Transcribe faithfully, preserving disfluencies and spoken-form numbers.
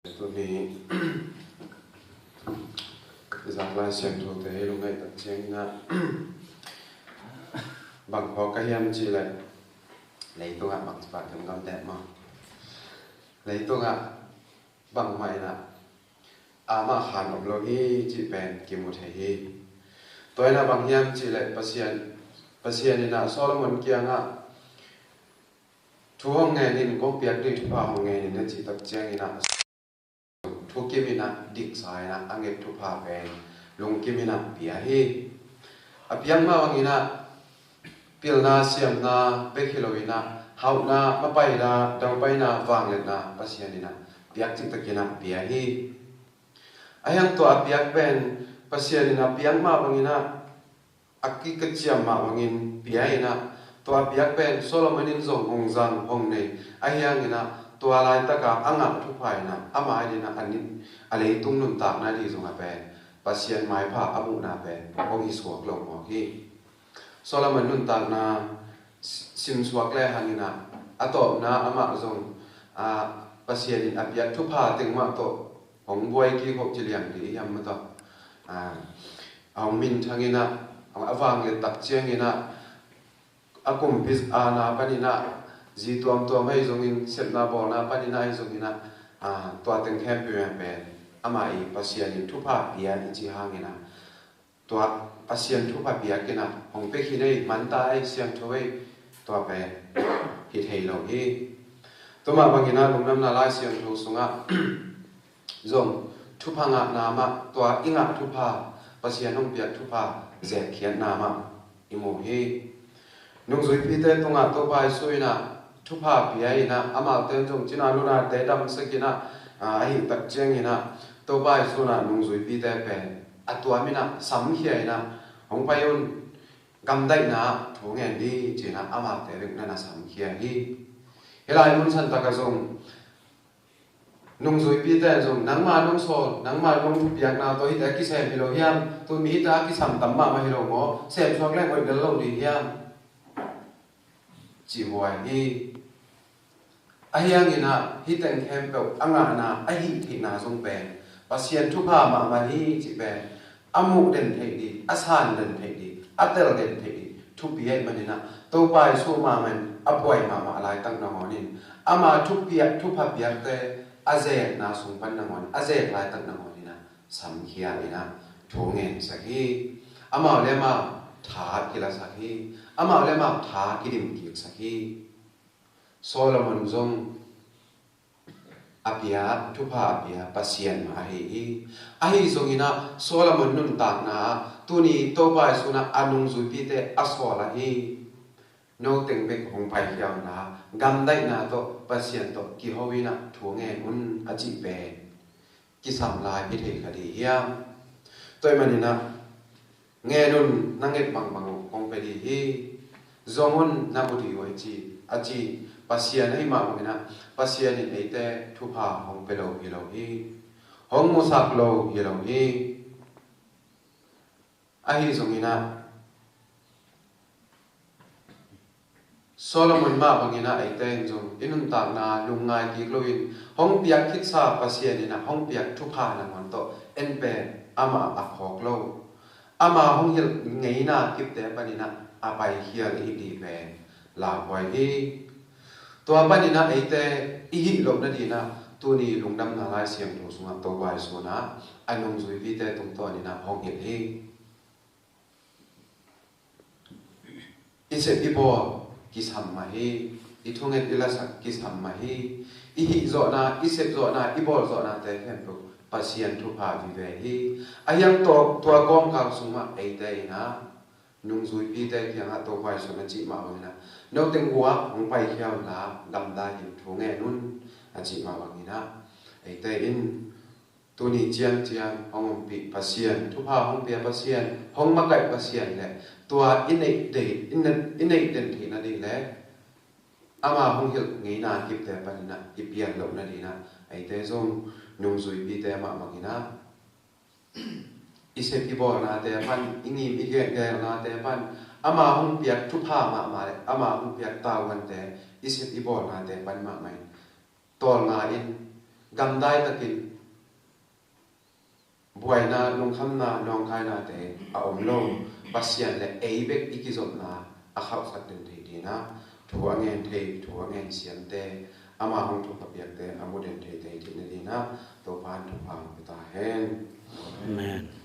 Tuni i zak Lai Siangthote hei lungngaih tak ciangin ah bang phawk ka hiam cih leh, leitungah bang ci pah, gamgam deuh maw? Leitungah bangmah in ah amah khan om lo hi cih pen kimu thei hi. Tua in ah bang hiam cih leh Pasian, Pasian in ah Solomon kiangah thu hong ngen in, kong piak ding thupha hong ngen in a cih tak ciangin ah thukim in ah, diksa in ah a nget thupha pen lungkim in ah pia hi. A piak mah bangin ah pilna siamna bek hi lo in ah hauhna, mapaina, daupaina, vangliatna Pasian in ah piak cihtakin ah pia hi. Ahi hang tua a piak pen Pasian in a piak mah bangin ah, a kikaciam mah bangin pia in ah, tua a piak pen Solomon in zong hong zang hong nei. Ahi hangin ah tua laitaka a ngah thupha in ah, ama adingin ah a leitung nuntakna ding zongah pen Pasian maipha a muhna pen hong hi suak lo mawk hi. Solomon nuntakna simsuak le hangin ah, a tawpna amah zong, a, Pasian in a piak thupha teng mah tawh hong buai kik hoh ci liang ding hiam maw tawh, a, a hong minthang in ah, a vangliat tak ciangin ah, a kumpi aana panin ah, zi tuamtuam ahi zongin, sepna bawlna panin ah ahi zongin ah, a, tua teng khempeuh pen amah i Pasian in thupha pia i ci hangin ah, tua Pasian thupha piak in ah hong pia khin ei, man ta ei, siangtho ei, tua pen hi thei lo hi. Tua mah bangin ah Lungdamna Lai Siangtho sungah zong thupha ngahna mah, tua i ngah thupha, Pasian hong piak thupha zekkhiatna mah i mu hi. Nungzuipite tungah Topa Jesu in ah thupha pia in ah, amaute zong cina nunate damsak in ah, a, ahih tak ciangin ah Topa Jesu in ah nungzuipite pen a tuam in ah samkhia in ah, "Hong pai un, gamdaihna thu ngen ni," ci in ah amaute bek na na samkhia hi. Hih lai mun santak ah zong nungzuipite zong, "Nangma nong sawl, nangma nong thupiakna tawh hihte a kisem hi lo hiam? Tun mi hihte a kisam tam mahmah hi lo maw? Semsuak leng hoih lel lo ding hiam?" ci huai hi. Ahi hangin ah hih teng khempeuh a ngahna, a hih theihna zong pen Pasian thupha mahmah hi cih pen a muh den theih ding, a san den theih ding, a tel den theih ding thupi ahih manin ah, Topa Jesu mahmah in a buai mahmah laitak nangawn in, ama thupiak, thupha piakte a zekna sung pan nangawn, a zek laitak nangawn in ah samkhia in ah thu ngensak hi. Amau le amau tha kilasak hi. Amau le amau tha kidim kiksak hi. Solomon zong a pia, thupha a pia Pasian mah ahi hi. Ahi zongin ah Solomon nuntakna ah tuni Topa Jesu in ah a nungzuipite a sawl ahi. "Noteng bek hong paikhia unla, gamdaihna tawh, Pasian tawh kiho in ah thu ngen un," a cih pen kisam lai hi thei kha ding hiam? Tua ahih manin ah, "Ngen un, na nget bangbang uh kong pia ding hi. Zong un, na mu ding uh hi," ci, a ci Pasian ahih mah bangin ah, Pasian in eite thupha hong pia lo hi lo hi. Hong musak lo hi lo hi. Ahi zongin ah, Solomon mah bangin ah eite in zong i nuntakna lungngai kik loin, hong piak khitsa Pasian in ah hong piak thupha nangawn tawh en pen amah a phawk lo. Ama hong hilh ngeina kipte panin ah a paikhial i hih ding pen lauhuai hi. Tua panin ah eite i hih loh nadingin ah tuni Lungdamna Lai Siangtho sungah Topa Jesu in ah a nungzuipite tungtawnin ah hong hilh hi. I sep i bawl kisam mah hi. I thunget i lasak kisam mah hi. I hih zawhna, i sep zawhna, i bawl zawhnate khempeuh Pasian thupha vive hi. Ahi hang tua, tua kawmkal sung mah eite in ah nungzuipite kiangah Topa Jesu in a cih mah bangin ah, "Noteng uh ah hong paikhia unla, gamdai in thu ngen un," a cih mah bangin ah, eite in tuni ciangciang hong ompih Pasian, thupha hong pia Pasian, hong makaih Pasian le tua i neih den, i neih, i neih den theih nading le ama hong hilh ngeina kipte panin ah i pian loh nadingin ah, eite zong nungzuipite mah bangin ah, i sep i bawlnate pan, i ngim i gelnate pan, ama hong piak thupha mahmah le ama hong piak tavuante i sep i bawlnate pan mahmah in tawlnga in, gamdai takin buaina, lungkhamna, nawngkainate a om lo, Pasian le ei bek i kizopna a khauhsak den thei dinah, thu a ngen thei, thu a ngen siamte, ama hong thupha piakte a mu den thei thei theihna dinah Topa'n thupha hong pia ta hen. Amen.